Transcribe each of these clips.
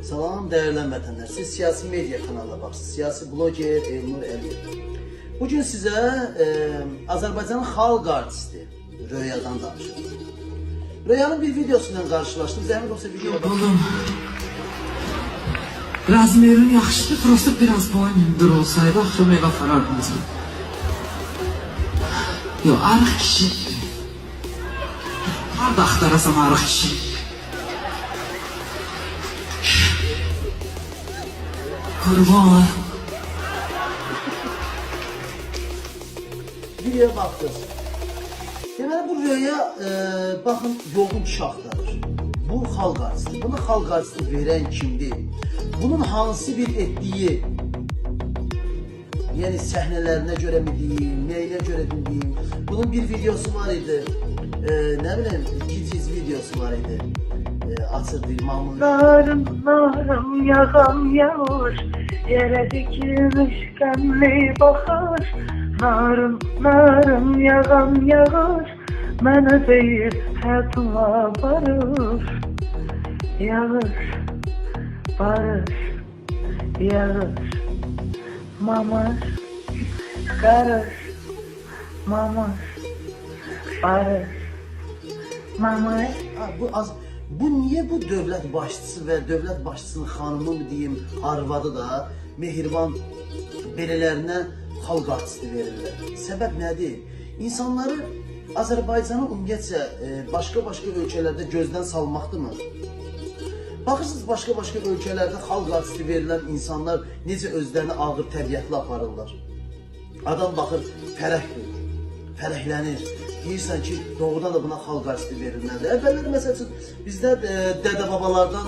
Salam dəyərli həmvətənlər, siz siyasi media kanalına baxırsınız. Siyasi bloger Elnur Əliyev. Bugün sizə Azərbaycanın xalq artisti Röyadan danışacağım. Röyanın bir videosu ilə qarşılaşdım. Zəhmət olsa videoya baxın. Oğlum. Razmerin yaxşıdır, prosta biraz boyun hündür olsaydı axşam evə aparardım seni. Yox, arıq kişi. Harda axtarasan arıq kişi? Qurban olam. Videoya baxdınız. Deməli bu Röya, baxın, yoğun kişi axtarır. Bu xalq artisti. Bunu xalq artisti verən kimdir? Bunun hansı bir etdiyi, yəni səhnələrinə görə mi deyim, nəyinə görə mi deyim? Bunun bir videosu var idi. Nə bilim, Kids videosu var idi. Açır deyir, mamı. Narım narım yağan yağış, yere dikilmiş qəmli baxış. Narım narım yağan yağış, mənə deyir həyatınla barış. Yağış, barış, yağış, mamış, qarış, mamış, barış, mamış. Ha, bu az, bu niyə bu dövlət başçısı və dövlət başçısının xanımı mı deyim, arvadı da mehriban belələrinə xalq artisti verirlər. Səbəb nədir? İnsanları Azərbaycanı ümumiyyətcə başqa-başqa ölkələrdə gözdən salmaqdırmı? Baxırsınız başqa-başqa ölkələrdə xalq artisti verilən insanlar necə özlərini ağır təbiətli aparırlar. Adam baxır, fərəh görür, fərəhlənir. Deyirsən ki, doğrudan da buna xalq artisti verilməlidir. Əvvəllər məsəl üçün bizdə dədə-babalardan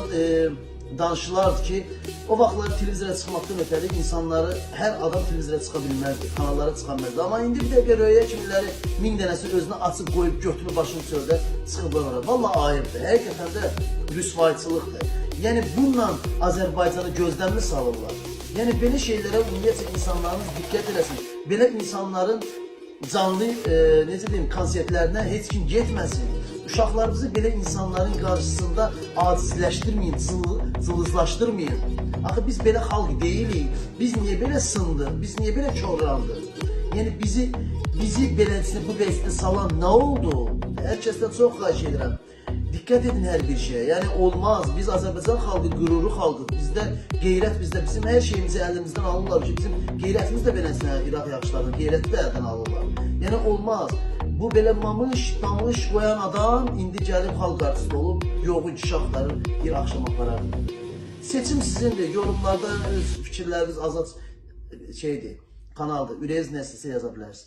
danışılardı ki, o vaxtlar televizora çıxmaqdan ötəri insanları, hər adam televizora çıxa bilməzdi, kanallara çıxa bilməzdi. Amma indi bir dəqiqə Röya kimiləri 1000 dənəsi özünü açıb qoyub götünü başını çöldə çıxıblar ora. Vallahi ayıbdır, həqiqətən də rüsvayçılıqdır. Yəni bununla Azərbaycanı gözdənmi salırlar? Yəni belə şeylərə ümumiyyətcə insanlarımız diqqət eləsin. Belə insanların canlı, necə deyim, konsertlərinə heç kim getməsin. Uşaqlarımızı belə insanların qarşısında acizləşdirməyin, cılızlaşdırmayın. Axı biz belə xalq deyilik. Biz niyə belə sındıq? Biz niyə belə korlandıq? Yəni bizi beləsinə bu vəziyyətə salan nə oldu? Hər kəsdən çox xahiş edirəm. Diqqət edin hər bir şeyə. Yəni olmaz. Biz Azərbaycan xalqı qüruru xalqıq. Bizdə qeyrət bizdə. Bizim hər şeyimizi əlimizdən alırlar ki, bizim qeyrətimiz də beləsinə İraq yağışlarından qeyrəti də əldən alırlar. Yəni olmaz. Bu belə mamış, damış qoyan adam indi gəlib xalq artisti olub, yoğun kişi axtarır, bir axşam aparar. Seçim sizindir. Yorumlarda öz fikirləriniz azad şeydir, kanaldır. Ürəyiniz nə istəsə yaza bilərsiniz.